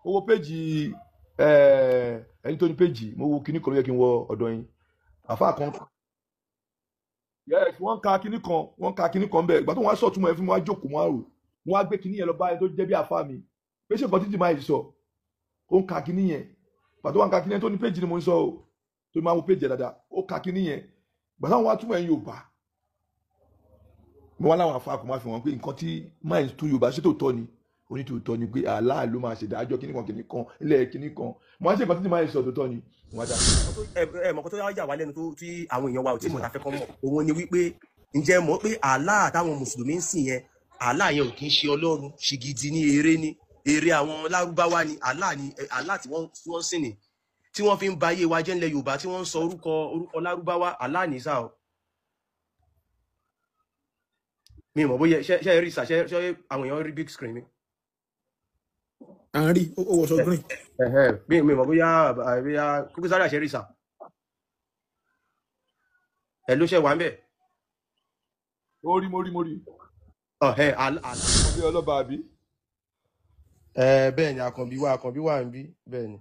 Mo wo péjì ẹni tó ní péjì, mo wo kinní kan ló yẹ kí n wọ ọ̀dọ̀ yín. Àfa kan. Yes, wọ́n ka kinní kan, wọ́n ka kinní kan bẹ́ẹ̀. Ìgbà tó wọ́n á sọ̀túnmọ̀ ẹ fún mi, wọ́n á jókòó, wọ́n á rò. Wọ́n á gbé kinní yẹn lọ bá ẹni tó jẹ́ bí àfa mi. Pé ṣé nǹkan títí máa yìí sọ? Ó ń ka kinní yẹn. Ìgbà tó wọ́n ka kinní yẹn tó ní péjì ni mo ń sọ o. Tó máa wo péjì yẹn dáadáa. Ó ka kinní yẹn. Ìgbà táwọn wá túmọ̀ ẹ̀ Yorùbá. Mo wá láwọn àfa kò máa fi wọ́n pé nǹkan tí máa ń tú Yorùbá ṣé tòótọ́ ni. Onítòótọ́ ni pé Allah ló máa ṣèdájọ́ kinní kan kinní kan ilẹ̀ kinní kan. Mo wá ṣe nǹkan títí máa ń sọ tòótọ́ ni. Mo wá dá. Ẹ mọ̀ kó tó yà wá lẹ́nu tó tí àwọn èèyàn wa ò tí mọ̀ tá fẹ́ kọ́ mọ̀ òun ni wípé ǹjẹ́ mọ̀ pé Allah táwọn mùsùlùmí ń sìn yẹn, Allah yẹn ò kì í ṣe ọlọ́run, ṣìgìdì ní eré ní eré àwọn lárúbáwá ni Allah ni Allah tí wọ́n sìn ní tí wọ́n fi ń ba ayé wa jẹ́ ńlẹ̀ Yorùbá tí wọ́n ń sọ orúkọ lárúbáwá Allah ní sá o. Mi mọ̀ bóyá ṣe rí sà, ṣe àwọn èèyàn rí big screen mi. À ń rí ó wọṣọ green. Mi mọ̀ bóyá Koko Zaria ṣe rí sà. Ẹ ló ṣe wà ń bẹ̀. Mo rí mo rí mo rí. Ọ̀hẹ́ àlá. Bí ọlọ́ba àbí. Bẹ́ẹ̀ ni Àkànbí wà ń bí bẹ́ẹ̀ ni.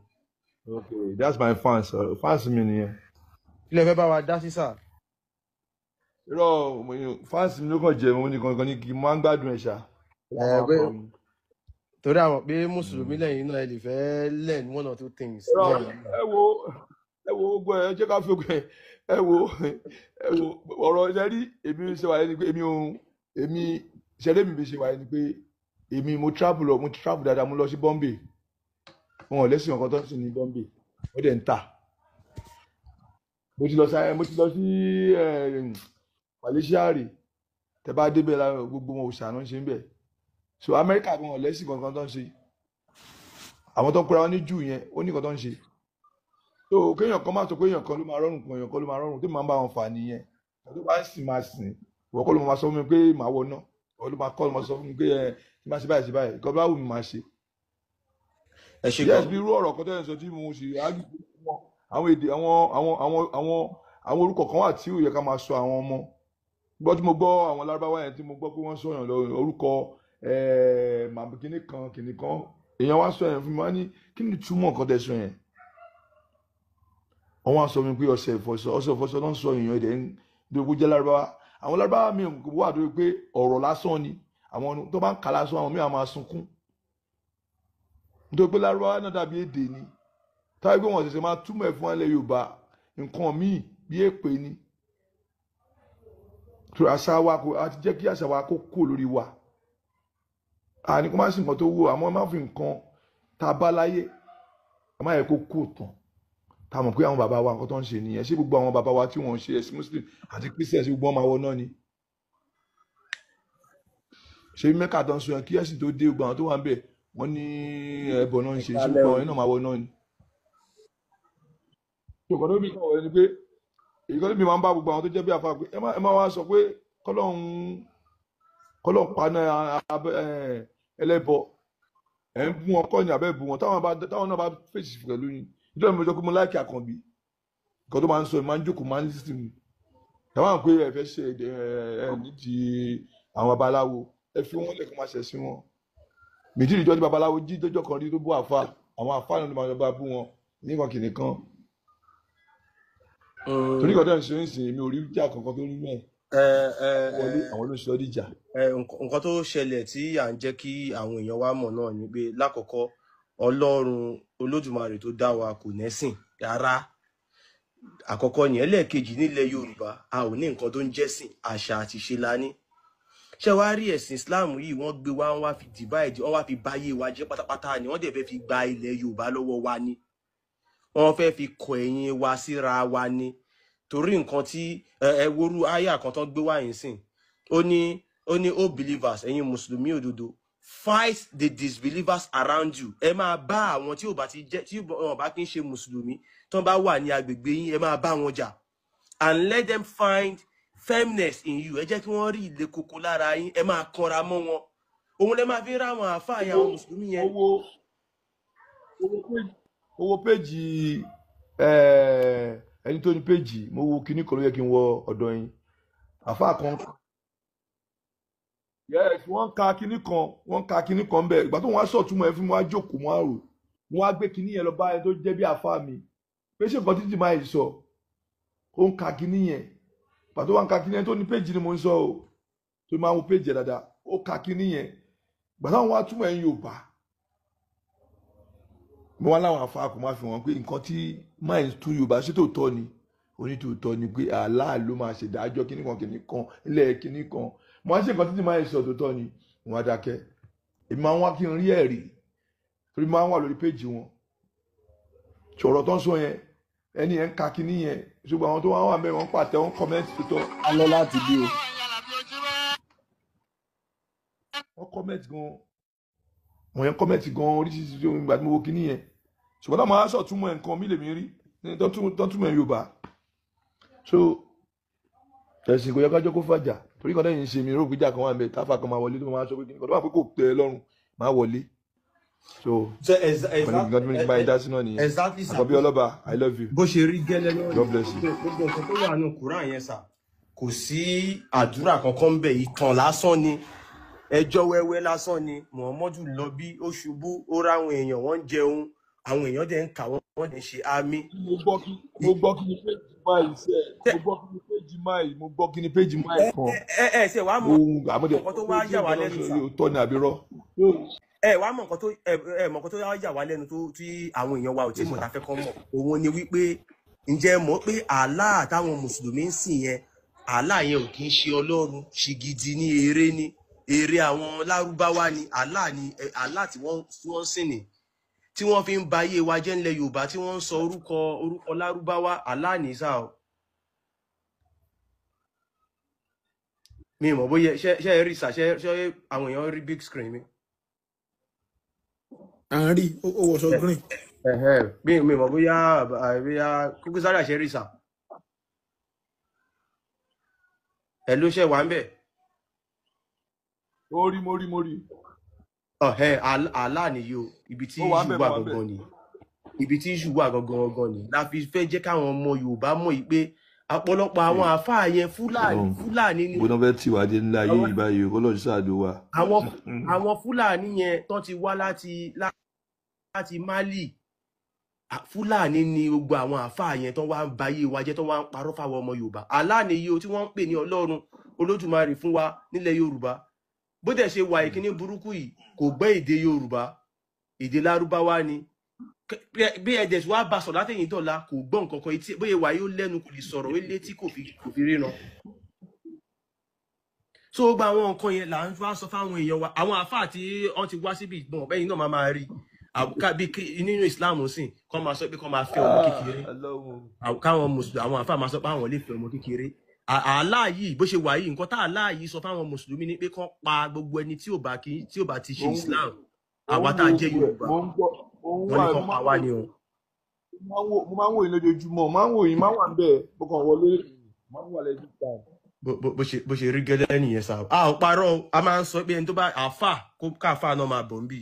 Okay, that's my fans. Fans mi nìyẹn. Kí lẹ fẹ́ bá wa dá sí sà? Irọ́, fans mi ló kàn jẹ́ mo ní kankan ní kí n máa ń gbádùn ẹ̀ ṣá. Torí àwọn pé mùsùlùmí lẹ́yìn náà ẹ lè fẹ́ learn one or two things. Ẹ wo gbogbo ẹ jẹ́ ká fi ogun ẹ wo ọ̀rọ̀ ṣe rí èmi ṣe wáyé ni pé èmi ṣẹlẹ̀ mi ṣe wáyé ni pé èmi mo travel lọ, mo travel dáadáa, mo lọ sí Bombay. Wọn ò lẹ́sìn ọ̀kan tó ń sìn ní Bombay, ó dẹ̀ ń tà. Mo ti lọ sí Malaysia rè, tẹ bá débẹ̀ la gbogbo wọn òòṣà náà ń ṣe ń bẹ̀. So Amẹ́ríkà wọn ò lẹ́sìn kankan tó ń ṣe. Àwọn tó ń kóra wọn ní Júù yẹn ó ní nǹkan tó ń ṣe. So kéèyàn kan máa sọ pé èèyàn kan ló máa rọrùn kan, èèyàn kan ló máa rọrùn, tó máa ń bá wọn fà nìyẹn. Tó bá ń sìn máa sìn, ìwọ kọ́ ló máa sọ fún mi pé màá wọ náà, ìwọ ló máa kọ́ ló máa sọ fún mi pé ẹ tí máa ṣe báyìí ṣe báyìí, nǹkan bá wù mí máa ṣe. Ẹ ṣe yes, bí irú ọ̀rọ̀ kan tó yẹn sọ tí mo ṣe àwọn èdè àwọn orúkọ kan wà tí ò yẹ ká máa sọ àwọn ọmọ. Gbọ́ tí mo gbọ́ àwọn Lárúbáwá yẹn tí mo gbọ́ pé wọ́n sọ yàn lọ orúkọ màmú kinní kan kinní kan, èèyàn wá sọ yẹn fún mi, wá ní kí ni túmọ̀ nǹkan tẹ́ sọ yẹn? Wọ́n wá sọ mi pé ọṣẹ ìfọṣọ ló ń sọ èèyàn ẹ̀dẹ̀ ń dókú jẹ́ Lárúbáwá. Àwọn Lárúbáwá mi wà tó pé ọ̀rọ̀ lásán ni, àwọn tó bá ń kà lásán àwọn míì á máa sunkún. Nítorí pé Lárúbáwá náà dàbí èdè ni, táwọn pé wọ́n ṣẹ̀ṣẹ̀ máa túmọ̀ ẹ̀ fún ilẹ̀ Yorùbá nǹkan míì bí èpè ni. Àṣà wa kò àti jẹ́ kí àṣà wa kó kú lórí wa. Àní kó má sí nǹkan tó wù, àmọ́ má fi nǹkan tá a bá láyé, a má yẹ kó kú tán. Tá a mọ̀ pé àwọn bàbá wa nǹkan tó ń ṣe nìyẹn. Ṣé gbogbo àwọn bàbá wa tí wọ́n ń ṣe ẹ̀sìn Muslim àti Christian ṣe gbogbo wọn máa wọ náà ni? Ṣé Mẹ́kà tó ń sọ yẹn kí ẹ̀sìn tó dé gbogbo àwọn tó wà ń bẹ̀ wọ́n ní ẹbọ náà ń ṣe, ṣé gbogbo àwọn yẹn náà máa wọ náà ni? Ṣùgbọ́n tó bí kàn wọ́n ni pé ìkọ́ tó bí máa ń bá gbogbo àwọn tó jẹ́ bí àfa pé ẹ má wá sọ pé kọ́lọ́hún paná ẹlẹ́bọ ẹ̀ ń bú wọn kọ́ ni àbẹ́ bú wọn táwọn náà bá fèsì pẹ̀lú yín. Nítorí mo sọ pé mo láìkí Àkànbí, nǹkan tó máa ń sọ máa ń jókòó máa ń lísìn mi. Tàwọn àwọn pé ẹ fẹ́ ṣe ẹ nídìí àwọn babaláwo, ẹ fi wọ́n lẹ̀ kó máa ṣẹ̀sìn wọn. Mìtí ìjọ tí babaláwo jí dọ́jọ́ kan rí tó bú àfa, àwọn àfa náà ló máa bá bú wọn nìkan kìnìún kan. Torí nǹkan tó ń ṣe ń sìn èmi ò rí ìjà kankan tó rí mẹ́ẹ̀. Wọlé àwọn ló ń sọ díjà. Nǹkan tó ṣẹlẹ̀ tí à ń jẹ́ kí àwọn èèyàn wa mọ̀ náà ni pé lákọ̀ọ́kọ́ Ọlọ́run Olódùmarè tó dá wa kò nẹ́sìn rárá. Àkọ́kọ́ ni. Ẹlẹ́ẹ̀kejì, nílẹ̀ Yorùbá a ò ní nǹkan tó ń jẹ́sìn, àṣà àti ìṣe la ní. Ṣé wàá rí ẹ̀sìn Islam yìí, wọ́n gbé wa, wọ́n wá fi divide, wọ́n wá fi báyé wa jẹ́ pátápátá ni. Wọ́n dẹ̀ fẹ́ fi gba ilẹ̀ Yorùbá lọ́wọ́ wa ni. Wọ́n fẹ́ fi kọ ẹ̀yìn wa síra wa ni. Torí nǹkan tí ẹ worú àyà kan tán gbé wá yìí sìn, ó ní ó believers, ẹ̀yin mùsùlùmí òdodo, fight the disbelievers around you. Ẹ máa bá àwọn tí ò bá ti jẹ́, tí wọn bá kí ń ṣe mùsùlùmí, tán bá wà ní agbègbè yín, ẹ máa bá wọn jà. And let them find firmness in you. Ẹ jẹ́ kí wọ́n rí ilé koko lára yín, ẹ máa kanra mọ́ wọn. Òun lẹ máa fi rá àwọn àáfàá yẹn, àwọn mùsùlùmí yẹn. Owó péjì ẹni tó ní péjì, mo wo kinní kan ló yẹ kí n wọ ọ̀dọ̀ yín. Àáfàá kan. Yes, wọ́n ka kinní kan, wọ́n ka kinní kan bẹ́ẹ̀. Ìgbà tó wọ́n á sọ̀túnmọ̀ ẹ fún mi, wọ́n á jókòó, wọ́n á rò. Mo wá gbé kinní yẹn lọ bá ẹni tó jẹ́ bí àfa mi pé ṣé nǹkan títí máa yìí sọ, ó ń ka kinní yẹn. Pàtó wà ń ka kinní yẹn, tó ní péjì ni mo ń sọ o, tó máa ń wo péjì yẹn dáadáa, ó ka kinní yẹn. Gbàtà wọn wá túmọ̀ ẹ̀ ń Yorùbá, mo wá láwọn àfa kò máa fi wọn pé nǹkan tí máa ń tú Yorùbá ṣé tòótọ́ ni, onítòótọ́ ni pé Allah ló máa ṣèdájọ́ kinní kan kinní kan ilẹ̀ kinní kan. Mo wá ṣe nǹkan títí máa ń sọ tòótọ́ ni, mo wá dákẹ́. Èmi máa ń wá kí n rí ẹ̀rí, torí máa ń wà lórí péjì wọn. Sọ̀rọ̀ tó ń sọ yẹn, ẹni yẹn ń ka kinní yẹn, ṣùgbọ́n àwọn tó wá wà mẹ́rin wọ́n pàtẹ́ wọ́n kọ́mẹ́ǹtì tòótọ́. A lọ láti bí o. Wọ́n kọ́mẹ́ǹtì gan, wọ́n yẹn kọ́mẹ́ǹtì gan oríṣiríṣi tí ìgbà tí mo wo kinní yẹn. Ṣùgbọ́n táwọn aṣọ túmọ̀ nǹkan mi lèmi rí tó túmọ̀ Yorùbá. So ẹ̀sìn kò yẹ ká jẹ́ kó fàjà, torí kan tẹ́yìn ń ṣe mi rò pé ìjà kan wà ń bẹ táfà kan máa wọlé tó máa sọ pé kinní kan tó bá pé kò tẹ́ ẹ lọ́rùn máa wọlé. So nǹkan tí mo ní bá yín dá sí náà nìyẹn. Exactly sir. Àkọ́bí Ọlọ́ba, I love you. Bó ṣe rí gẹ́lẹ́ náà. God bless you. Gbogbo nǹkan tó wà nù Kúránì yẹn sà, kò sí àdúrà kankan ń bẹ, ìtàn lásán ni, ẹjọ́ wẹ́wẹ́ lásán ni. Muhammadu lọ bí ó ṣubú, ó ráwọn èèyàn wọ́n ń jẹun, àwọn èèyàn dẹ̀ ń kà wọ́n dẹ̀ ń ṣe àmì. Mo gbọ́ kí ni péjì máì sẹ́, mo gbọ́ kí ni péjì máì, mo gbọ́ kí ni péjì máì kan. Ẹ ṣe wàá mọ nǹkan tó wá yà wá lẹ́nu sà. Tọ́ ni àbí rọ́. Ẹ wàá mọ nǹkan tó ẹ mọ nǹkan tó yà wá lẹ́nu tó tí àwọn èèyàn wa ò tí mọ̀ tá fẹ́ kọ́ mọ̀. Òun ni wípé ǹjẹ́ mọ̀ pé Allah táwọn mùsùlùmí ń sìn yẹn, Allah yẹn ò kì í ṣe Ọlọ́run, ṣìgìdì ní eré ni, eré àwọn Lárúbáwá ni Allah ni, Allah tí wọ́n ń sìn ni, tí wọ́n fi ń ba ayé wa jẹ́ ńlẹ̀ Yorùbá, tí wọ́n ń sọ orúkọ Lárúbáwá Allah ní sá o. Mi mọ̀ bóyá ṣé ẹ rí sà, ṣé àwọn èèyàn rí big screen mi. À ń rí, ó wọṣọ green. Mi mọ̀ bóyá Koko Zaria ṣe rí sà. Ẹ ló ṣe wà ń bẹ̀. Mo rí, mo rí, mo rí. Ọ̀hẹ́ Allah nìyí o, ibi tí iṣu wà gangan ni, ibi tí iṣu wà gangan gangan ni la fi fẹ́ jẹ́ káwọn ọmọ Yorùbá mọ̀ yìí pé ọ̀pọ̀lọpọ̀ àwọn àáfàá yẹn Fúlàní ni. Bó náà fẹ́ tì wá dé ńlá ayé yìí báyìí, kó lọ́ọ́ ṣáàdó wa. Àwọn Fúlàní yẹn tó ti wá láti Mali, Fúlàní ni gbogbo àwọn àáfàá yẹn tó wá ń ba ayé wa jẹ́, tó wá ń parọ́ fáwọn ọmọ Yorùbá. Allah nìyí o tí wọ́n ń pè ní Ọlọ́run Olódùmarè fún wa nílẹ̀ Yorùbá. Bó dẹ̀ ṣe wà ìkíní burúkú yìí kò gbọ́ èdè Yorùbá, èdè Lárúbáwá ni. Bí ẹ̀dẹ̀ tí wàá bá sọ̀rọ̀ látẹ̀yìn dọ̀la kò gbọ́ nǹkan kan, etí bóyá wà yóò lẹ́nu kò lè sọ̀rọ̀, ó létí kò fi ríran. So gba àwọn nǹkan yẹn là ń wá sọ fáwọn èèyàn wa, àwọn àáfàá tí wọ́n ti wá síbi ìgbọ̀n ọ̀bẹ́yìn náà máa rí bí nínú Islam sìn kọ́ máa sọ pé kọ́ máa fẹ́ ọmọ kékeré, káwọn mùsùlùmí àwọn àáfàá máa sọ pé àwọn lè fẹ́ ọmọ kékeré. Allah yìí bó ṣe wà yìí, nǹkan tá Allah yìí sọ fáwọn mùsùlùmí ni pé kán pa gbogbo ẹni tí ò bá ti ṣe Islam. Àwa tá a jẹ́ Yorùbá wọ́n ní kán pa wá ni o. Mo máa ń wò yín lójoojúmọ́, mo máa ń wò yín, máa ń wà níbẹ̀, mo kàn wọlé, máa ń wà lẹ́yìn time. Bó ṣe rí gẹ́lẹ́ nìyẹn sá. A ò parọ́, a máa ń sọ pé ẹni tó bá àáfà kó káàfà náà máa bọ̀ ń bì.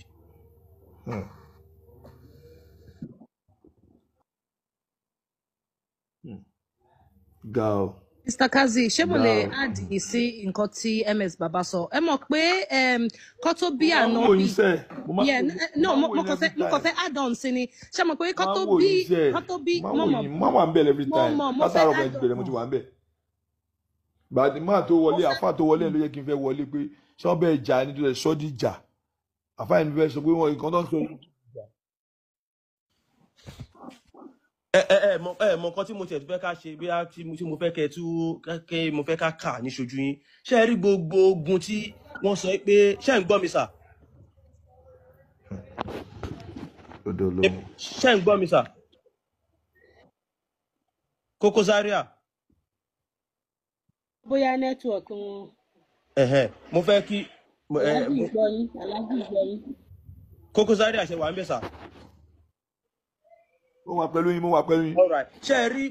Ga o. Mr. Kazi, ṣé mo lè add sí nǹkan tí MS Baba sọ? Ẹ mọ̀ pé kó tó bí àná bí. No, mo kàn fẹ́ add on sí ni. Ṣé mo pé kó tó bí mo mọ̀. Mo wà ń bẹ̀ every time. Látàárọ̀ bẹ̀rẹ̀ bẹ̀rẹ̀ mo ti wà ń bẹ̀. Gbàdí máa tó wọlé, àfáà tó wọlé ló yẹ kí n fẹ́ wọlé pé sọ́bẹ̀ ìjà ni tó lè sọ́ di ìjà. Àfáà yẹn fẹ́ sọ pé wọ́n nǹkan tó ń sọ yìí. Ẹ mọ nǹkan tí mo tiẹ̀ fẹ́ ká ṣe bí tí mo fẹ́ kẹ́ tú kẹ́ mo fẹ́ ká kà ní ṣojú yín. Ṣé ẹ rí gbogbo ogun tí wọ́n sọ pé ṣé ń gbọ́ mi sà? Ṣé ń gbọ́ mi sà? Koko Zaria. Bóyá network wọn. Mo fẹ́ kí. Aláàjì gbọ́ yín, aláàjì gbọ́ yín. Koko Zaria ṣe wà ń bẹ̀ sà? Mo wà pẹ̀lú yín, mo wà pẹ̀lú yín. Alright. Ṣé ẹ rí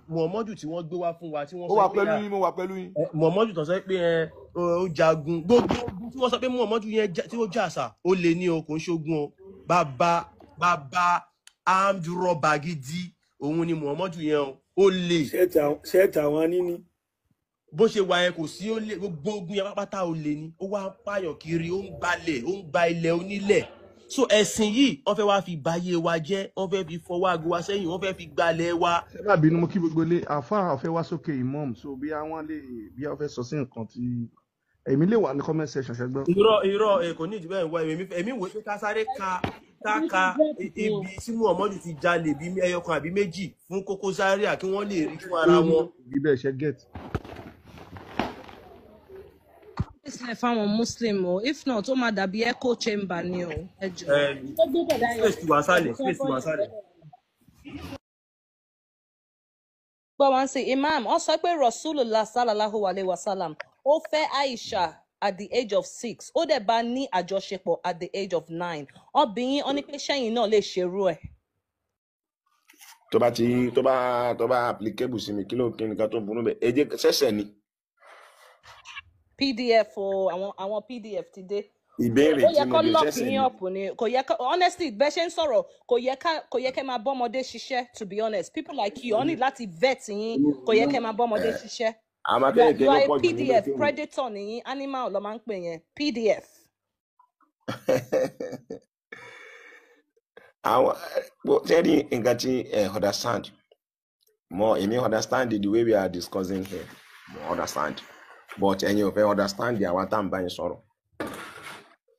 Muhammadu tí wọ́n gbé wá fún wa tí wọ́n sọ pé mo wà pẹ̀lú yín, mo wà pẹ̀lú yín. Muhammadu tó sọ pé ó jagun, gbogbo tí wọ́n sọ pé Muhammadu yẹn tí ó jà sà, ó lè ní o, kò ń ṣogun o. Bàbá armed robber gidi òun ni Muhammadu yẹn o, ó lè. Ṣé tàwọn níní. Bó ṣe wà yẹn kò sí, ó lè gbogbo ogun yẹn pátá ó lè ní. Ó wá ń pààyàn kiri, ó ń gbalẹ̀, ó ń gba ilẹ̀ onílẹ̀. So ẹ̀sìn yìí wọ́n fẹ́ wá fi báyé wa jẹ́, wọ́n fẹ́ fi fọwọ́ aago wa sẹ́yìn, wọ́n fẹ́ fi gbalẹ̀ wa. Ẹ má bínú, mo kí gbogbo ilé. Àáfàá ọ̀fẹ́ wá sókè, imam, so bí àwọn lè bí àwọn fẹ́ sọ sí nǹkan tí èmi lè wà ní comment section, ṣẹgbọn. Irọ́ irọ́, ẹ kò ní ìdí bẹ́ẹ̀ wá. Èmi wò pé ká sáré ka ká Èmi ti ka drop fún wọn. ibi tí Muhammadu ti jalè bí ẹyọ kan àbí méjì fún Koko Zaria kí wọ́n lè rí fún ara wọn. Bí bẹ́ẹ̀ ṣe get. Sílẹ̀ fáwọn Muslim o, if not ó máa dàbí echo chamber ni o, ẹ jọ̀ọ́. Ẹ, Ó gbé bọ̀dá yẹn space ti wà sálẹ̀, ẹ̀bùn space ti wà fẹ́ sálẹ̀. Gbọ́ wá ń sè imam, wọ́n sọ pé Rasulullah sallallahu alayhi wa sallam ó fẹ́ Aisha at the age of 6, ó dẹ̀ bá ní àjọṣepọ̀ at the age of 9. Obìnrin ó ní pé sẹ́yìn náà lè ṣerú ẹ̀. Tó bá ti tó bá applicable sí mi, kí ló kí nìkan tó burú bẹ́ẹ̀? Ẹ jẹ́ ṣẹ̀ṣẹ̀ ni. PDF o, àwọn PDF ti dé. Ìbéèrè Ó tí yẹ mo kó béèrè, lock ṣẹ̀ṣẹ̀ yín ni. up ni. Kò yẹ kó, honestly, bẹ́ẹ̀ ṣe ń sọ̀rọ̀, kò yẹ kẹ́ máa bọ́mọdé ṣiṣẹ́. To be honest, people like you, wọ́n ní láti vet yín. Kò yẹ kẹ́ máa bọ́mọdé Ẹ ṣiṣẹ́. àwọn You are akéèké you ló are a pọ̀ jù nínú PDF fíìmù. predator nìyín, animal ló máa ń pè yẹn, PDF. Àwọn sẹ́rí nǹkan tí ẹ understand mo, èmi understand the way we are discussing here, mo understand, but ẹ̀yin ò fẹ́ understand àwa tá à ń bá yín sọ̀rọ̀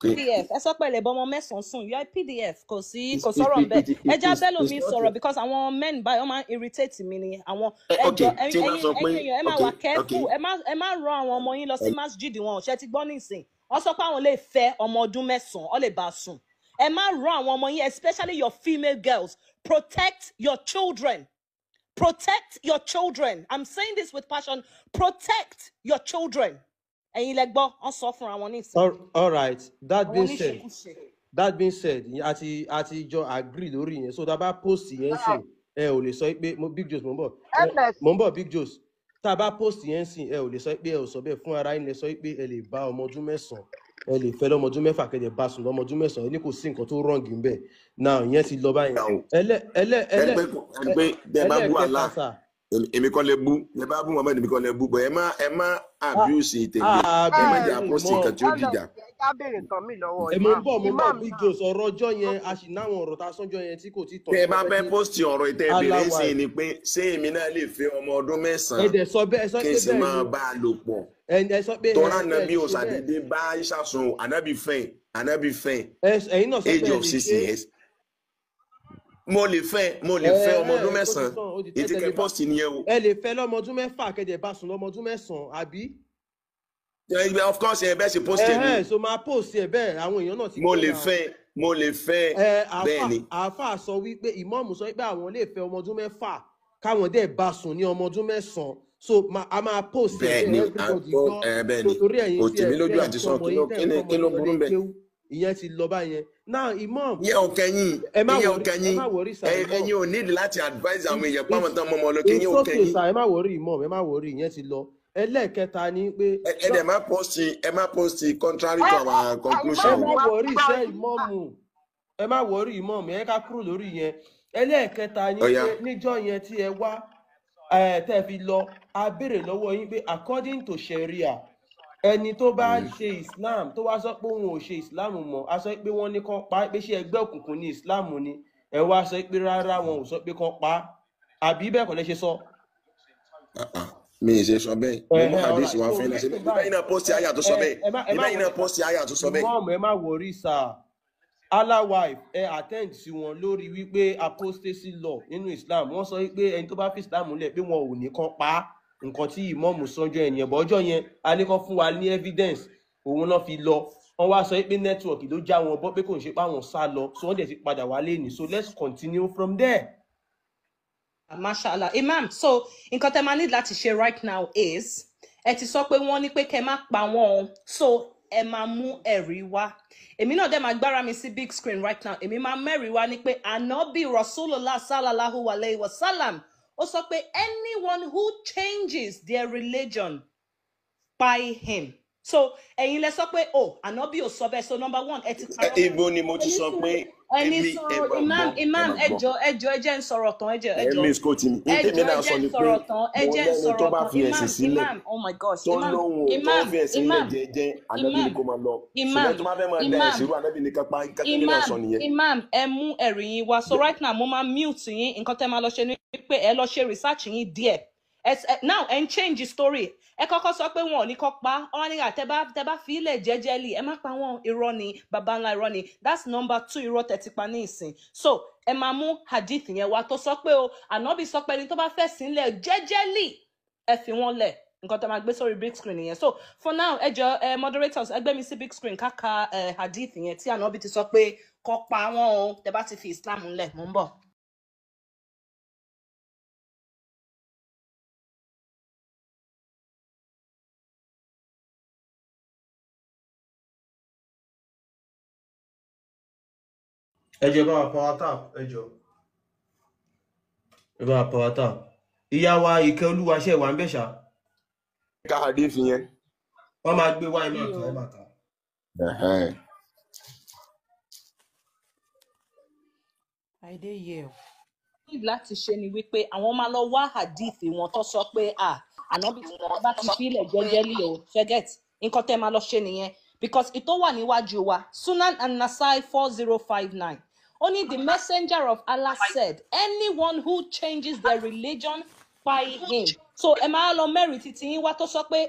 pé PDF, ẹ sọ pé ẹ lè bọ́mọ 9 sùn, you are a PDF. Kò sí it's kò it sọ̀rọ̀ it ńbẹ̀. it Ẹ it já it's bẹ́ẹ̀ it's lómi not sọ̀rọ̀ because àwọn men báyìí wọ́n máa ń irritate mi ni àwọn. Eh, Ẹ okay, jọ, tí n bá ẹ̀yin sọ pé ẹ̀yin èèyàn, ẹ máa okay wà okay careful, ẹ má rán àwọn ọmọ yín lọ sí masjid wọn. Ṣe ti gbọ́ nísìn, wọ́n sọ pé àwọn lè fẹ́ ọmọ ọdún 9, wọ́n lè bá a sùn. Ẹ má rán àwọn ọmọ yín, especially your female girls. Protect your children. Protect your children. I'm saying this with passion. Protect your children. Ẹ̀yin lẹ gbọ́, wọ́n sọ fúnra wọn nísìn. All right, that Àwọn being said, oníṣekúṣe. that being said, àti jọ agree lórí yẹn. So tá a bá post yẹn sìn, ẹ ò lè sọ pé mo Big Joes, mo ń bọ̀, ẹ ms mo ń bọ̀, Big Joes. Tá a bá post yẹn sìn, ẹ ò lè sọ pé ẹ ò sọ bẹ́ẹ̀ fún ara yín. Lẹ sọ pé ẹ lè bá ọmọ ọdún 9, ẹ lè fẹ́ lọ́mọ ọdún 6, kẹ́ lè bá sùn lọ́mọ ọdún 9. Ẹ ní kò sí nǹkan tó wrong ńbẹ̀. Now ìyẹn ti lọ báyẹn. Ẹlẹ́ ẹlẹ́ ẹ ẹlẹ́ pé ẹ pé tẹ bá bú ẹlẹ́ẹ̀kẹta Allah, sà. èmi kọ́ lè bú. Tẹ bá bú Muhammed, èmi kọ́ lè bú bọ̀. Ẹ má abuse tèmi, ẹ má Abuse jẹ́ yín àpọ́sì mọ́. nǹkan tí ó ms dìjà. Ẹ já béèrè nǹkan mi lọ́wọ́ Ẹ mo ń imam bọ̀, mo ń bọ̀, imam Big náà. Joes. Ọ̀rọ̀ ọjọ́ yẹn, Ok, a sì náwọn ọ̀rọ̀ tá a sọ́njọ́ yẹn tí kò tí tàn Tẹ tí bá wọ́n fẹ́ fẹ́ kí post ọ̀rọ̀ ìtẹ́ ìbéèrè Allah sí wife ni pé ṣé èmi náà lè fẹ́ ọmọ ọdún ẹ 9 dẹ̀ sọ bẹ́ẹ̀, ẹ sọ kí n pé sì bẹ́ẹ̀ máa ni. bá a lò pọ̀? Ẹ sọ pé ẹ Tọ́ra ẹ nàbí lè ò ṣe bẹ́ẹ̀. ṣàdédé bá Aisha sùn o, ànábì fẹ́, ànábì fẹ́ Ẹ̀yin náà sọ pé age ẹ of lè six ṣe. years. Mo lè fẹ́, mo lè Ẹ fẹ́ ọmọ ẹ ọdún ó ti 9. tán, ó ti tẹ́ Ètí tẹ́ kẹ lè bá post nìyẹn o. ẹ lè fẹ́ lọ́mọ ọdún 6, kẹ́dẹ̀ bá sùn lọ́mọ ọdún 9, àbí? Of course, ẹ bẹ́ẹ̀ ṣe post ẹ̀ Ẹhẹ́n, ni. so máa post ẹ̀ bẹ́ẹ̀, àwọn èèyàn náà ti Mo gbọ́ lè náà. fẹ́, mo lè fẹ́, Ẹ bẹ́ẹ̀ àáfà ni. àáfà sọ wípé ìmọ̀ọ́mù sọ wípé àwọn lè fẹ́ ọmọ ọdún 6 káwọn dẹ̀ bá sùn ní ọmọ ọdún 9. So a máa post ẹ̀ Bẹ́ẹ̀ bẹ́ẹ̀, ni, everybody gbọ́. bẹ́ẹ̀ So ni. torí ẹ̀yin Kò tí tì ẹ mí lójú tẹ́ ẹ̀ àti kọ́ sọ ọmọ kí yín ló tẹ́ kí ẹ̀ ni kọ́ ọmọ kí ló yín lọ burú lé bẹ́ẹ̀. kéwú, ìyẹn ti lọ báyẹn. Now imam, Ìyẹn ò kẹyìn, ẹ má ìyẹn ò wọrí, ẹ kẹyìn. má wọrí sir, imam. Ẹ̀yin ò nídìí láti advise àwọn It's èèyàn páwọn it's tán mọ́mọ́ lọ kí it's ìyẹn ò okay kẹyìn. sir, ẹ má wọrí imam, ẹ má wọrí, ìyẹn ti lọ. Ẹlẹ́ẹ̀kẹta ni pé Ẹ dẹ̀ má post, ẹ má post contrary to our ẹ conclusion má o. imam wa wọrí gbọ́ iṣẹ́ yín. ìmọ̀ọ́mù, ẹ má wọrí ìmọ̀ọ́mù, ẹ ká kúrò lórí yẹn. Ẹlẹ́ẹ̀kẹta ni Ó yá. pé níjọ́ yẹn tí ẹ wá, ẹ tẹ́ ẹ fi lọ, a béèrè lọ́wọ́ yín pé according to Sharia, ẹni tó bá ṣe Islam tó wá sọ pé òun ò ṣe Islam mọ́, a sọ pé wọ́n ní kán pa á, pé ṣé ẹgbẹ́ òkùnkùn ní Islam ni? Ẹ wá sọ pé rárá, wọn ò sọ pé kán pa á, àbí bẹ́ẹ̀ kọ́ lẹ ṣe sọ? Mi ì ṣe sọ bẹ́ẹ̀. Mo mú Ẹ̀hẹ́n, hadith alright. wá So fún yín náà ṣe nísìnyí bẹ́ẹ̀. Bíbá báyìí, yín náà post ẹ àyà tó sọ ẹ bẹ́ẹ̀. ẹ má ẹ má Bíbá yín náà wọrí post àyà tó sọ bẹ́ẹ̀. ìmọ̀ọ́mù, ẹ má wọrí sir. Allah wife, ẹ attend sí wọn lórí wípé apostasy law nínú Islam, wọ́n sọ wípé ẹni tó bá fi Islam lẹ̀ pé wọn ò ní kán pa á. Nǹkan tí ìmọ̀ọ́mù sọjọ́ ẹ̀yìn ẹ̀bọ̀ ọjọ́ yẹn, a ní kán fún wa ní evidence, òun náà fi lọ. Wọ́n wá sọ pé network ló já wọn bọ́, pé kò ń ṣe pé àwọn sá lọ, so wọ́n dẹ̀ ti padà wálé ní. So let's continue from there. Mashallah. Imam, so nǹkan tẹ́ máa need láti ṣe right now is, ẹ ti sọ pé wọ́n ní pé kẹ́ má pa wọ́n o, so ẹ máa mú ẹ̀rí wá. Èmi náà dẹ̀ máa gbára mi sí big screen right now. Èmi máa mẹ́rìí wá ní pé Ànábì Rasulullah sallallahu alayhi wa sallam ó sọ pé anyone who changes their religion, by him. So ẹ̀yin lẹ sọ pé o ànábì ò sọ bẹ́ẹ̀. So number one, ẹ ti parọ́ mọ́. Ibo ni mo ti Ẹni sọ sùúrù, pé ẹni èmi ẹ sùúrù, máa imam gbọ́, ẹ imam, máa gbọ́. ẹjọ ẹjọ ẹ jẹ́ ń sọ̀rọ̀ tán, ẹjọ Ẹ ẹjọ miss quote mi. ẹjọ Ntèmi ẹ náà jẹ́ sọ ń ni pé sọ̀rọ̀ tán, ẹ mo jẹ́ ń lẹ́ni tó sọ̀rọ̀ bá tán. fi ẹ̀sìn Imam sílẹ̀ imam, oh my gosh, tó imam lóhùn tó imam fi ẹ̀sìn lẹ̀ imam jẹ́jẹ́, ànábì ni imam kó máa lọ. Ṣùgbọ́n imam tó bá fẹ́ máa da imam ẹ̀sìn rú, ànábì ni kápá nǹkan tèmi náà imam sọ nìyẹn. imam, ẹ mú ẹ̀rí yín wá. So right now mo máa mute yín. Nǹkan tẹ́ máa lọ ṣe ni pé ẹ lọ ṣe research yín díẹ̀. Now ẹ ń change story. Ẹ kọ́kọ́ sọ pé wọn ò ní kọ́ pa wọn ní àtẹ bá tẹ bá fi ilẹ̀ jẹ́jẹ́lì ẹ má pa wọn, irọ́ ni, baba ńlá irọ́ ni. That's number two irọ́ tẹ́ ti pa ní ìsìn. So ẹ máa mú hadith yẹn wá tó sọ pé o ànábì sọ pé ẹni tó bá fẹ́ sílẹ̀ jẹ́jẹ́lì ẹ fi wọ́n lẹ̀. Nǹkan tó máa gbé sórí big screen nìyẹn. So for now, ẹ jọ ẹ moderators, ẹ gbé mi sí big screen káka ẹ hadith yẹn tí ànábì ti sọ pé kọ́ pa wọ́n o tẹ́ bá ti fi Islam ńlẹ̀. Mò ń bọ̀. Ẹ jọ̀ọ́, ẹ bá wa power tap, ẹ jọ̀ọ́, ẹ bá wa power tap. Ìyá wa Ìkẹ́ Olúwa, ṣe wà ń bẹ̀ ṣá? Ká hadith yẹn. Wọ́n máa gbé wá, ẹ Mi máa kà, o. ẹ máa kà. Ẹ̀hẹ́n. I dey here o. Need láti ṣe ni wípé àwọn máa lọ wá hadith wọn tó sọ pé à ànábì tí wọn bá ti filẹ̀ jẹ́jẹ́lì o ṣẹ́gẹ́t. Nǹkan tẹ́ máa lọ ṣe nìyẹn, because ìtó wà níwájú wa, Sunan an-Nasai 4059, ó ní the messenger of Allah said, anyone who changes their religion, fight him. So ẹ máa lọ mẹ́rin títí yín wá tó sọ pé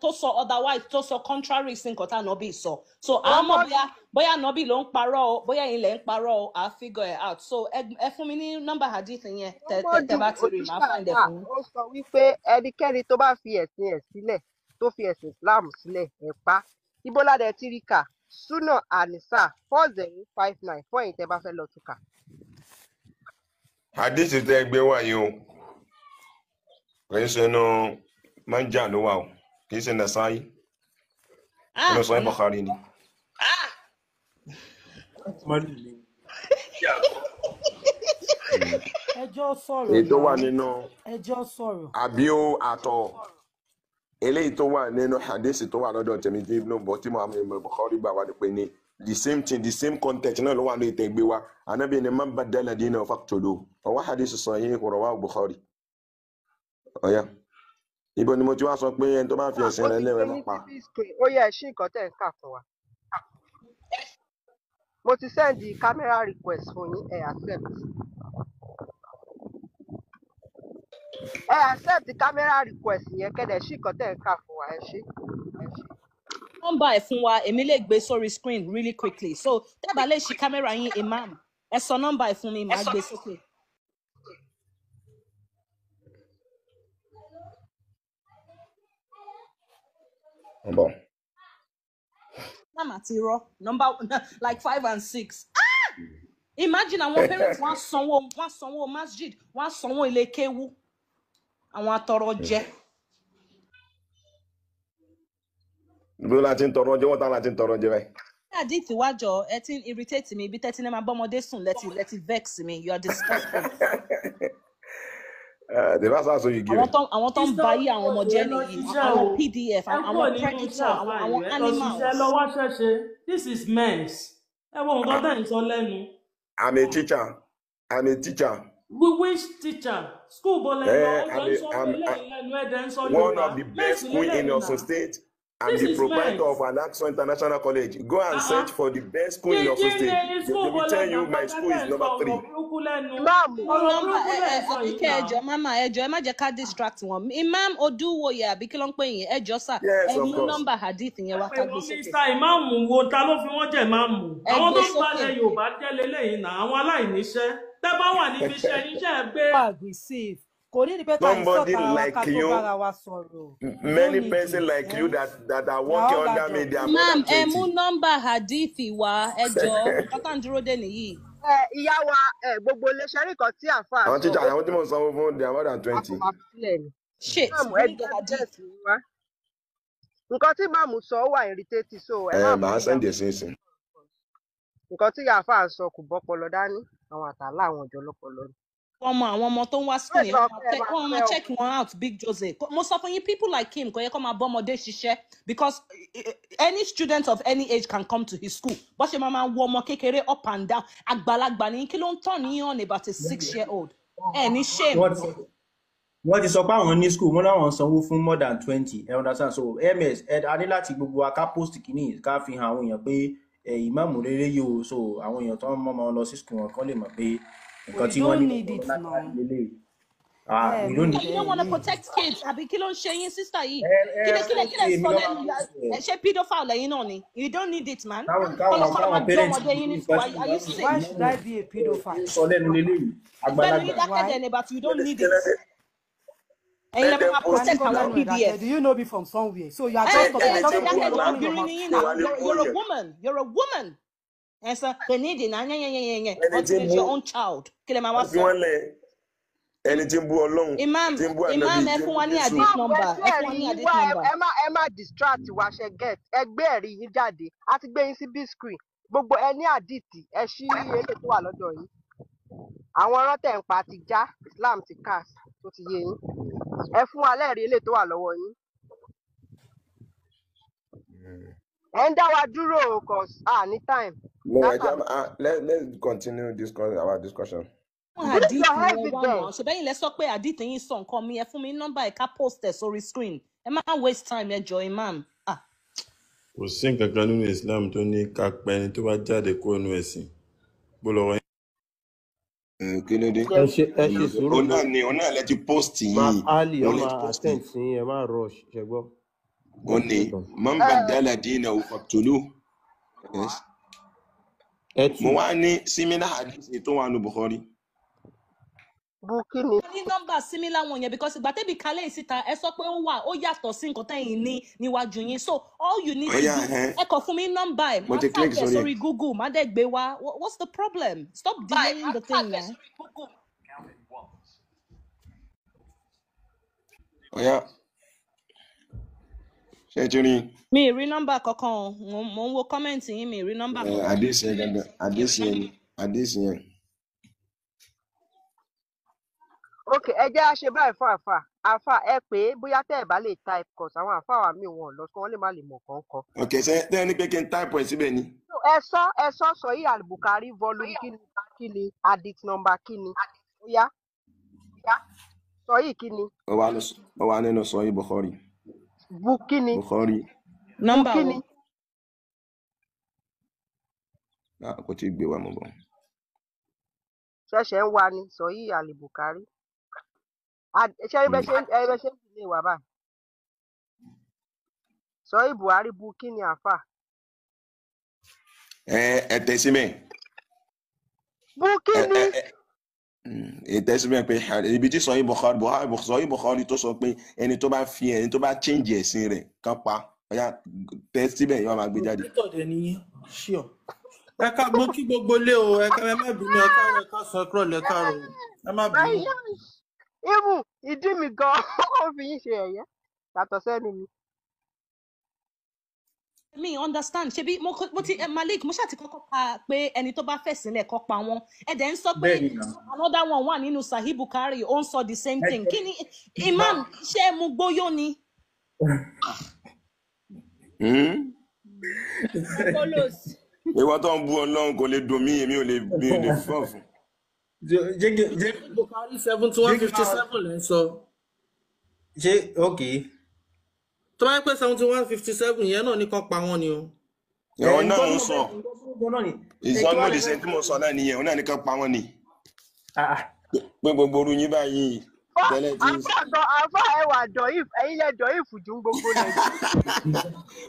tó sọ otherwise, tó sọ contrary sí nǹkan tá ànábì sọ. So à á mọ̀ Muhammadu bóyá bóyá ànábì ló ń parọ́ o, bóyá ẹ̀yin lẹ̀ ń parọ́ o, à á figure it out. So ẹ fún mi ní nọ́mbà hadith yẹn, tẹ tẹ tẹ Muhammadu bá ti rí, màá find ẹ òjíṣẹ́ fún yín. ó sọ wípé ẹnikẹ́ni tó bá fi ẹ̀sìn ẹ̀ sílẹ̀, tó fi ẹ̀sìn Islam sílẹ̀, ẹ̀ pa. Ibo ládẹ tí rí kà? Súnà Anisa 4059 fún ẹ̀yin tẹ́ bá fẹ́ lọ tún kà. Hadith tẹ́ gbé wá yìí o, kì í ṣe inú manja ló wà o, kì í ṣe Nasai, Ah, inú Sahih àná Bukhari ni. Ẹjọ́ sọ̀rọ̀ Èyí tó wà náà, nínú ẹjọ́ sọ̀rọ̀. àbí ó àtọ̀ eléyìí tó wà nínú hadith tó wà lọ́dọ̀ tèmi tí Ibn bọ̀ tí Muhammad ibn Bukhari gbà wá ni pé ní the same thing, the same context náà ló wà ní ìtẹ̀gbé wa. Ànábì ni man baddala dinahu faqtuluhu, ọwọ́ hadith sahih rawahu Bukhari. Ọ̀yá, ibo ni mo ti wá sọ pé ẹni tó bá fi Ó ẹ̀sìn rẹ̀ ti lẹ́wọ̀ gbé ẹ má yín pa. sí big screen. Ó yẹ ẹ ṣí nǹkan tẹ́ ń kà fún wa. Mo ti sẹ́ndì camera request fún yín, ẹ accept. Ẹ accept camera request yẹn kẹ́dẹ̀ ṣí nǹkan tẹ́ ń kà fún wa, ẹ ṣé. Ẹ ṣé. Nọ́mbà ẹ fún wa, èmi lè gbé sórí screen really quickly. So tẹ́ bá lè ṣí kámẹ́rà yín, imam, ẹ sọ nọ́mbà ẹ fún mi, màá gbé sókè. Ń bọ̀. Imam àti irọ́ number like 5 and 6. Imagine àwọn parents wọ́n á sanwó, wọ́n á sanwó masjid, wọ́n á sanwó ilé kéwú, àwọn atọrọ jẹ. Bí wọ́n ti ń tọrọ jẹ, wọ́n tán láti ń tọrọ jẹ báyìí. Hadith wájọ, ẹ ti ń irritate mi ibi tẹ́tí ní máa bọ́mọdé sùn, lẹ́tí lẹ́tí vex mi. You are disgusting. The last answer you give Àwọn it. tó àwọn tó ń Sister ba ayé àwọn ọmọ Olúwòye, jẹ́ ẹ lọ nìyí, ṣiṣẹ́ àwọn o. PDF, Ẹ àwọn kúrò àwọn nínú iṣẹ́ predator, àwọn àfáà àwọn yìí, ẹ lọ ṣiṣẹ́, animals. lọ wá ṣẹ́ṣe. This is mess. Ẹ wo nǹkan tẹ́ ń sọ lẹ́nu. I'm a teacher. I'm a teacher. We wish teacher. School bo lẹ lọ, Eh, ó jọ I'm ń a, sọ I'm eléyìí lẹ́nu, ẹ̀ dẹ̀ ń sọ one Yorùbá. of the best Mess school in lélẹ́yìí Osun náà. State. I'm This the is proprietor mess. of Al-Aqsa International College. Go and Ah search ah. for the best school in Kí Osun kí State. ni They school bo will lẹ tell gbà you my kọjá school tẹ̀ is ń sọ number ọ̀rọ̀ 3. burúkú lẹ́nu? Ìmáàmù Mú Ọ̀rọ̀ nọ́mbà burúkú ẹ lẹ̀ ẹ ń sọ yìí Àbíkẹ́, náà. ẹjọ́ máma, ẹjọ́ ẹ má jẹ́ ká distract wọn. Imam Odúwòye àbí kí ló ń pè yín, ẹjọ́ sà, Yes, ẹ of mú course. nọ́mbà hadith yẹn Ẹ wá pè ká gbé wọ́n sókè. Mr. Ìmáàmù wo, ta ló fi wọ́n jẹ́ ìmáàmù? Ẹ Àwọn gbé tó ń sókè. balẹ̀ Yorùbá jẹ́ leléyìí náà, àwọn aláìníṣẹ́. Tẹ́ bá wà níbi iṣẹ́ yín, ṣẹ́ ẹ gbé Wà aggressive. Kò ní ní pé ká insult Somebody ara wa like ká tó you, bára wa sọ̀rọ̀. We don't many need person it. like you Eh? that are We are working all under me, they adults. are more Imam, than ẹ mú 20. nọ́mbà hadith wá, ẹjọ́ nǹkan tá à ń dúró dè nìyí. Ẹ ìyá wa, ẹ gbogbo iléeṣẹ́ rí nǹkan tí àáfàá Àwọn sọ, teacher, ó àwọn tí mò ń sanwó fún, they are more than a kò 20. máa fi sílẹ̀ ni. Shit, Ìmáàmù, ẹ bring gbé the hadith. evidence yín wá. Nǹkan tí ìmáàmù sọ ó wà irritating, so ẹ má Ẹ màá bínú send ìyá. ẹ̀ sí ìsìn. Nǹkan tí àáfàá sọ kò bọ́pọlọ dání, àwọn àtàlà àwọn ọ̀jọ̀ lọ́pọlọ ni. Ọmọ àwọn ọmọ tó ń wá school Wait, yẹn, ma wọ́n máa fẹ́ check ma wọ́n máa fẹ́ o. check wọn out. Big Jose, mo sọ fún yín, people like him kò yẹ kó máa bọ́mọdé ṣiṣẹ́, because any student of any age can come to his school. Bó ṣe máa máa wọ ọmọ kékeré up and down, àgbàlagbà ní kí ló ń tàn ní on about a 6-year-old? Ẹ ní shame. Wọ́n ti sọ pé àwọn ní school wọ́n láwọn sanwó fún more than 20, ẹ understand? So ms ẹ a ní láti gbogbo wa ká post kìíní, ká fi hàn àwọn èèyàn pé ẹ ìmáàmù rere yìí o. So àwọn èèyàn tó ń mọ́ ọmọ lọ sí school wọn kán lè mọ̀ pé nǹkan We tí wọ́n don't ní need it láti now. lélẹ̀. Ah, Ẹ we don't need need You ẹ don't want to need. protect kids, àbí kí ló ń ṣe yín, sister yìí? Ẹ Kí ẹ lẹ kí lẹ kí lẹ èmi sọ ló lẹ́nu máa post ẹ ẹ. ṣé pedophile lẹ́yìn náà ni? You don't need it, man. Káwọn káwọn Kọ́lọ́kọ́lọ́ káwọn máa gbé parents ọmọdé yín ní nǹkan school. tí Are you ìmáàmù sick? Why should ìmáàmù I be a pedophile? ń sọ lẹ́nu lélẹ́yìí, Ẹgbẹ́nu yín àgbàlagbà. dákẹ́ Why? dẹ̀ ni, but you don't need it. Let Ẹ̀yin lẹ them máa post Ta ni protect it kó àwọn now. gbẹ́nu ẹ̀ dákẹ́? pdf. Do you know me from somewhere? So you are Ẹ just talking, ẹ Ẹni just tí ń bú dákẹ́ jọ, Ọlọ́run opening your obìnrin mouth. ni yín ṣé náà. wàá lè You're bú you're a yẹn? woman, you're a woman. Ẹ sọ kò ní ìdènà yẹnyẹnyẹnyẹn Ẹni tí until ń it's bú your own child. Kí lẹ máa wá ẹ fi sọ? wọ́n lẹ̀, ẹni tí ń bú Ọlọ́run, Imam, tí ń bú Ànábì, Imam, ẹ tí ń fún bú wa ní Jésù. hadith Imam, ẹ number, gbé ẹ fún wa ẹ̀rí ní yín hadith wá. Ẹ number. ẹ má distract wa, ṣe get? Ẹ gbé ẹ̀rí yín jáde, a ti gbé yín sí big screen. Gbogbo ẹ ní àdìtì, ẹ ṣí eléyìí tó wà lọ́dọ̀ yín. Àwọn ọ̀rọ̀ tẹ̀ ń pa ti já, Islam ti cast tó ti yé yín. Ẹ fún wa lẹ́rìí eléyìí tó wà lọ́wọ́ yín. Ẹ ń dá wa dúró o, cause a ní time. No, Data ló. let's continue discuss our discussion. Fún Bring hadith your yẹn wá náà, evidence. ṣèbẹ́yìn lẹ sọ pé hadith yín sọ nǹkan mi, ẹ fún mi ní nọ́mbà ẹ̀ ká post ẹ̀ sórí screen. Ẹ má waste time, ẹ jọ, Imam. Ah. Kò sí nǹkan kan nínú Islam tó ní ká pa ẹni tó bá jáde kúrò nínú ẹ̀sìn bó lọ́wọ́. Kí ló dé? Ẹ ṣe sùúrù. Òun náà ni, òun náà lẹ ti post Ma yìí, Ali òun lẹ ọmọ ti post attend yìí. sí, ẹ má rush, ṣe gbọ́. Ó ní man baddala dinahu faqtuluhu. Yes. Ẹ Mo tù. wá ní similar hadith tó wà ní Bukhari. Bu kí ni? Ní nọ́mbà similar one yẹn, because ìgbà tẹ́bi kalẹ̀ yìí síta, ẹ sọ pé ó wà, ó yàtọ̀ sí nǹkan tẹ́yìn ní níwájú yín. So all you need Ó to yá do, ẹ ẹ kàn fún mi nọ́mbà ẹ̀, mo má ti click tag ẹ̀ sórí ẹ̀. sórí Google, má dẹ̀ gbé wá. What's the problem? Stop delaying the thing now. Ó yá, ṣé ẹ ti rí i? Mi ì rí nọ́mbà kankan o, mo ń wo kọ́mẹ̀ntì yín, mi ì rí nọ́mbà Ẹ, kankan. hadith yẹn gangan, hadith yẹn ni, hadith yẹn. Ok, ẹ jẹ́ á ṣe báyìí fún àáfà. Àáfà, ẹ pé bóyá tẹ́ ẹ bá lè type, cause àwọn àáfà wa míì wọn ò lọ sí, wọn lè má lè mọ̀ kọ̀ọ̀kan. Ok, ṣé tẹ́ ẹ ní pé kí n type ẹ̀ síbẹ̀ ni? So, ẹ sọ Sahih Al-Bukhari volume kíni kíni, hadith number kíni? Ó yá, Sahih kíni? Ó wà nínú Sahih Bukhari. Bu kíni? Bukhari. Bu Nọ́mbà wo? kíni? Ah, kò tí ì gbé wa mọ̀ bọ̀. Ṣẹ̀ṣẹ̀ ń wa ni Sahih Al-Bukhari. Ṣé ẹ bẹ ṣe ẹ bẹ ṣe ń dìlé wa báyìí? Sahih Buhari bu kíni, àáfà? Ẹ tẹ̀ síbẹ̀. Bu Ẹ kíni? ẹ ẹ ẹ tẹ̀ síbẹ̀ pé ibi tí Sahih Bukhari, Bukhari, Sahih Bukhari tó sọ pé ẹni tó bá fi ẹni tó bá change ẹ̀sìn rẹ̀ kán pa. Ó yá, tẹ̀ síbẹ̀, yóò máa gbé jáde. Moderator dẹ̀ nìyí ṣíọ. Ẹ ká mo kí gbogbo lé o, ẹ ká ẹ má bínú, ẹ káàárọ̀, ẹ káàsán, ẹ kúrọ̀lẹ́, ẹ káàárọ̀ o. Ẹ má bínú. Even ìdí mi gan ó fi yín ṣe ẹ̀yẹ yàtọ̀ sẹ́nu mi. Mi understand, ṣebí mo ti Malik, mo ṣáà ti kọ́kọ́ ka pé ẹni tó bá fẹ̀sìn lẹ̀ kọ́ pa wọ́n. Ẹ dẹ̀ ń sọ pé Bẹ́ẹ̀ ni náà. another one wà nínú Sahih Bukhari, ó ń sọ the same Ẹ thing. jẹ́ Kí ni Imam, ṣé ẹ mu gbóyó ni? Hmm? Follows. Ìwọ tó ń bú Ọlọ́run kò lè dùn mí, èmi ò lè, mi ò lè fọ́ fún. Jẹ́ kí jẹ́ Bukhari 71 jẹ́ kí fifty máa seven lẹ́ ń sọ. ṣe ok. Tó bá yẹ pé 71 57 yẹn náà ní kán pa wọ́n ni o. Ẹ Òun náà nǹkan ń tí mo sọ. fẹ́ nǹkan tí mo sọ náà ni ẹ kí Ìsọnù wàá lè lè ṣe fẹ́ tí mo sọ náà nìyẹn, òun náà ní kán pa wọ́n ni. ah ah. Pé gbogbo orú yín báyìí tẹ́lẹ̀ tí Àáfà gan, àáfà, ẹ wà dọ̀yìf, ẹ̀yin lẹ dọ̀yìf jù ń gbogbo Nàìjíríà.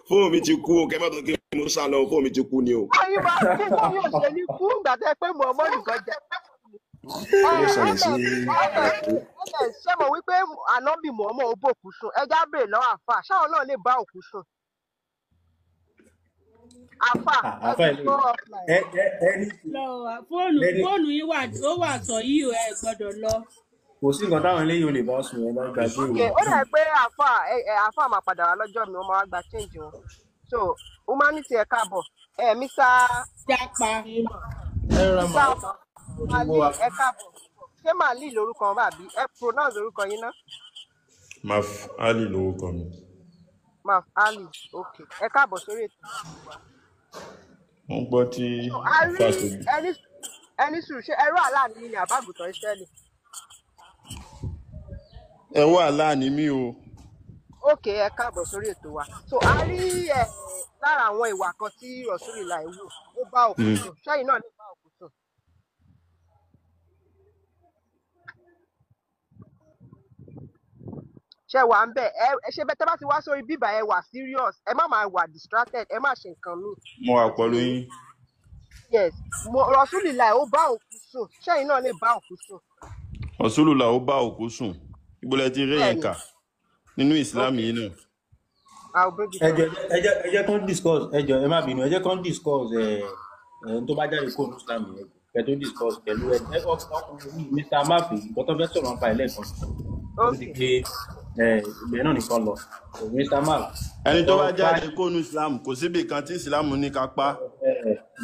Fóònù mi ti kú o, kẹ́ mọ́tò kí mo sá lọ, fóònù mi ti kú ni o. Báyìí máa kí ni yóò ṣe ní kú ìgbà tẹ́ pé Muhammadu gan jẹ. Kí ló ṣẹlẹ̀ sí Ms, ms, ṣé mo wí pé ànábì Muhammad ó bòkú sùn? Ẹ já béèrè lọ́wọ́ àáfà, ṣáwọn náà lè bá òkú sùn? Àáfà, Ah, ẹ àfa ti ìlú go offline. ẹ ẹ ẹ ní Lọ wá fóònù lẹni fóònù yín wà, ó wà sọ yìí o, ẹ gbọ́dọ̀ lọ. Kò sí nǹkan táwọn eléyìí ò lè bá sùn, ẹ bá gbàgbé Ok, o. ó dà pé àáfà ẹ ẹ àáfà máa padà wá lọ́jọ́ mi, wọ́n máa wá gba change wọn. So humanity, ẹ káàbọ̀. Ẹ Mr. Jápa. Ẹ ra Mr. màá gbogbo Ali, wa. ẹ káàbọ̀. Ṣé Màlí lorúkọ wọn bàbí? Ẹ pronounce orúkọ yín ná. Maf Ali lorúkọ mi. Maf Ali, ok. Ẹ káàbọ̀ sórí ètò wa. Mo ń gbọ́ tí So a rí àfáà tó ẹni ẹni sùúrù, ṣé ẹrú àlá ni ní àbágùtàn Ísírẹ́lì? Ẹ wà láàní mí o. Ok, ẹ káàbọ̀ sórí ètò wa. So a rí ẹ lára àwọn ìwà kan tí Rọ̀ṣúlìláì wù, ó bá òkú sùn. Ṣẹ́yìn náà lè bá òkú sùn? Ṣé wà ń bẹ̀? Ẹ ṣe bẹ́ẹ̀ tẹ́ bá ti wá sórí bíbà, ẹ wà serious, ẹ má máa wà distracted, ẹ má ṣe nǹkan míì. Mo wà Ó ti pẹ̀lú yé yín? yín. Yes, mo Rọ̀ṣúlìláì ó bá òkú sùn. Ṣẹ́yìn náà lè bá òkú sùn? Ọ̀ṣúlùlà ó bá òkú sùn. Ibo lẹ ti rí yẹn Bẹ́ẹ̀ni. kà nínú Islam Ok, yìí náà. I will bring it Ẹ up. jọ, ẹ jẹ́ kán discuss. Ẹ jọ, ẹ má bínú, ẹ jẹ́ kán discuss. Ẹ ẹ tó bá jáde kó ní Islam yẹn, ẹ tó discuss pẹ̀lú ẹ ẹ ọkùnrin yìí, Mr. Mafi, nǹkan tó fẹ́ sọ̀rọ̀ nípa ẹ̀ lẹ́ẹ̀kan ó ti Ok. pé ẹ ibẹ̀ náà nìkan lọ. So, Mr. Maf, Ẹni tó bá ọ̀rọ̀ jáde kó nu Islam, kò síbi kan tí Islam ní ká pa. Ẹ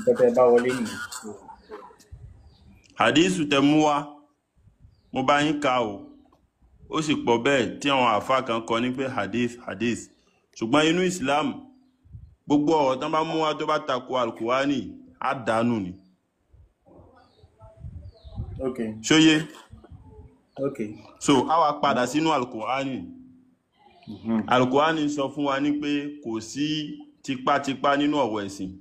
nǹkan tẹ́ bá wọlé nìyẹn. So, Hadisu tẹ mú wá, mo bá yín ka o. Ó sì pọ̀ bẹ́ẹ̀ tí àwọn àáfàá kan kọ ní pé hadith hadith. Ṣùgbọ́n inú Islam, gbogbo ọ̀rọ̀ tán bá mú wá tó bá tako Alukurani, á dànù ni. Ok. Ṣóyé? Ok. So a wá padà sínú Alukurani. Alukurani sọ fún wa ní pé kò sí tipátipá nínú ọ̀rọ̀ ẹ̀sìn.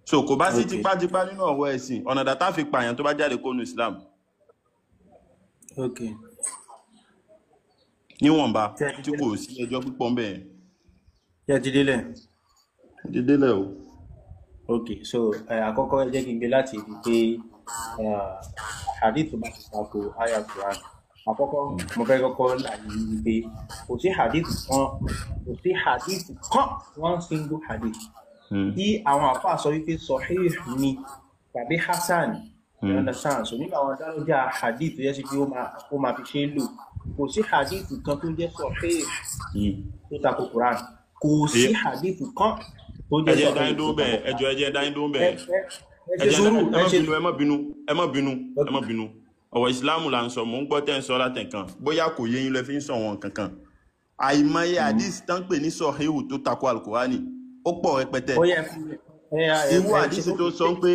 So kò bá sí Ok. tipátipá nínú ọ̀rọ̀ ẹ̀sìn, ọ̀nà dàtà fi pààyàn tó bá jáde kó nu Islam Ok. níwọ̀nba Ṣé ẹ ti tí délẹ̀? kò sí ẹjọ́ púpọ̀ ń bẹ̀ yẹn. Ṣé ẹ ti délẹ̀? Dídélẹ̀ o. Ok, so àkọ́kọ́ ẹ jẹ́ kí n gbé láti ibi pé hadith tó bá ti tako aya Quran. Àkọ́kọ́ mo fẹ́ kọ́kọ́ láàyè yìí pé kò sí hadith kan, kò sí hadith kan, one single hadith tí àwọn àfáà sọ wípé sahih ni tàbí hasan, you understand? So nínú àwọn dárọjà hadith tó yẹ sí pé ó máa fi ṣe é lò, kò sí hadith kan tó jẹ́ sahih tó tako Quran, kò sí hadith kan tó Ẹ jẹ́ jẹ́ sahih dáyín tó dúró tako bẹ́ẹ̀, ẹ Quran. jọ̀ọ́, ẹ jẹ́ dáyín dúró Ẹ bẹ́ẹ̀. ẹ ẹ Ẹ ṣe jẹ́ sùúrù, ẹ ẹ má ṣe bínú, ẹ má bínú, ẹ má bínú, ẹ ok má bínú. Ọ̀rọ̀ ìsìláàmù là ń sọ, mò ń gbọ́ tẹ́ ń sọ látẹ̀kan. Bóyá kò yé yín lẹ fi ń sọ wọn kankan. Àìmọye hadith tán pè ní sọ̀híhù tó tako Alukurani, ó pọ̀ rẹpẹtẹ. Ó yẹ fún mi ẹ ẹ Irú ẹ ṣe hadith ok tó sọ pé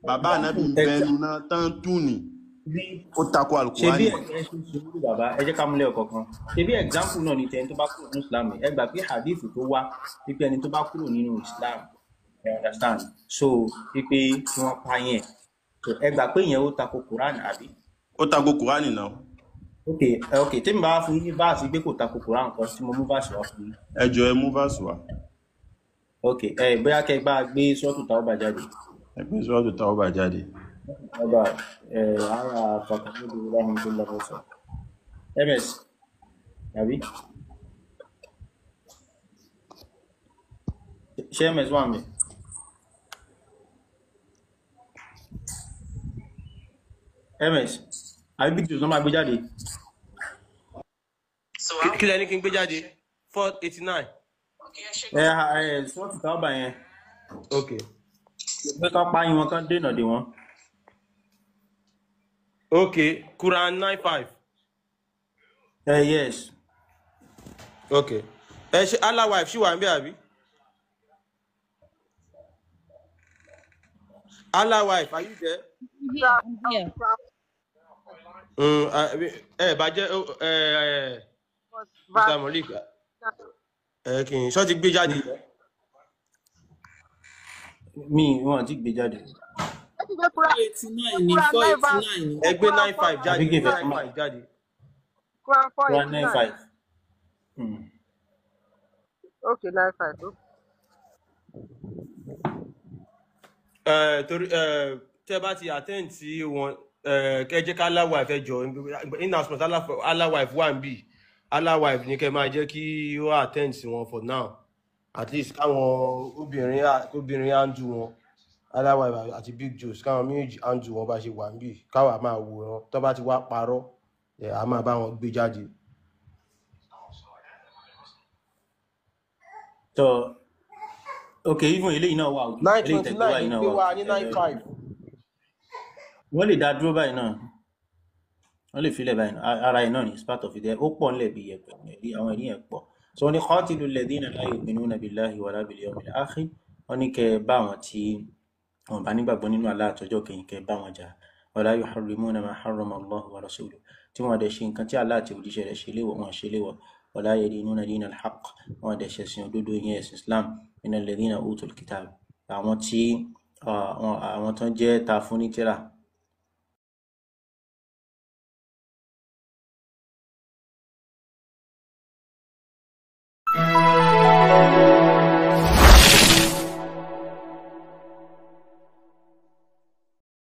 bàbá ànábì ń example bẹnu náà tán tún ni, bí ó tako ṣe bí Alukurani. ẹ ṣe sùúrù bàbá, ẹ jẹ́ ká múlẹ̀ ọ̀kọ̀ọ̀kan. Ṣe bí example náà ni tẹni tó bá kúrò nínú Islam. Ẹ gbà pé hadith tó wá wípé ẹni tó bá kúrò nínú Islam, ẹ understand, so wípé kí wọ́n pa yẹn, so ẹ gbà pé ìyẹn ó tako Quran, àbí? Ó tako Kurani náà. Ok, ẹ ok, tèmi bá wá fún yín ní verse pé kò tako Quran kan, tí mo mú verse wá fún yín. Ẹ jọ̀ọ́, ẹ mú verse wá. Ok, ẹ bóyá kẹ́ bá gbé sọ́ọ̀tù Tawbah jáde. Ẹ gbé Suratu Tawbah jáde. Tawbah ẹ ara fàkàmúdù láhùn tó lọ́wọ́ sọ ms àbí ṣé ms wà mí ms àbí big juice ló máa gbé jáde? Kí lẹ ní kí n gbé jáde? 489. Ẹ ẹ sọ́ọ̀tù Tawbah yẹn Ok. pé kán pa yín wọn, kán dènà dè wọn. Ok, Quran 9:5. Ẹ yes. Ok, ẹ ṣe Allah wife ṣì wà ń bẹ àbí? Allah wife, are you there? I'm here. I'm here. Ẹ bàjẹ́ ẹ ẹ Mr. Malik, ẹ kì í ṣọ́ ti gbé jáde. Mi wọn ti gbé jáde. Ẹ ti gbé Quran 489 ni, Quran four nine eighty verse nine ni. Ẹ gbé Quran nine four five jáde, Àbí kí n gbé fẹ́ nine five jáde. Quran four Quran eighty nine nine. five. Okay, 9:5. Okay. Ẹ torí ẹ tẹ bá ti attend sí wọn, ẹ kẹ jẹ́ ká Allah wife, ẹ jọ, in as much Allah wife wà ń bì, Allah wife ni kẹ máa jẹ́ kí ó attend sí wọn for now, at least káwọn obìnrin obìnrin handle wọn, Allah wife àti big joes, káwọn méjì handle wọn bá ṣe wà ń bì, káwa máa wòran. Tó bá ti wá parọ́, ẹ a máa bá wọn gbé jáde. So ok, even eléyìí náà wà òkè, nine eléyìí twenty tẹ̀gbé wà nine yìí ní náà gbé wà wá òkè. ní 9:5. Wọ́n lè dá dúró báyìí náà. Wọ́n lè filẹ̀ báyìí náà. Ara ẹ̀ náà ni, it's part of it. Ó pọ̀ ńlẹ̀ bí yẹpẹ̀, ẹ̀rí àwọn ẹ̀rí yẹn pọ̀. So wọ́n ní qatilu alladhina la yu'minuna billahi wala bil yawmil akhir. Wọ́n ní kẹ́ ẹ bá àwọn tí wọn bá nígbàgbọ́ nínú Allah àtọjọ́ kẹyìn, kẹ́ ẹ bá wọn jà. Wala yuharrimuna ma harrama Allahu wa rasuluhu, tí wọn dẹ̀ ṣe nǹkan tí Allah àti òjíṣẹ́ rẹ̀ ṣe léwọ̀, wọn ṣe léwọ̀. Wala yadinuna dinal haqq, wọn dẹ̀ ṣẹ̀sìn òdodo, ìyẹn ẹ̀sìn Islam. Minal ladhina utul kitab, àwọn tí àwọn tán jẹ́ ta fún ní tírà.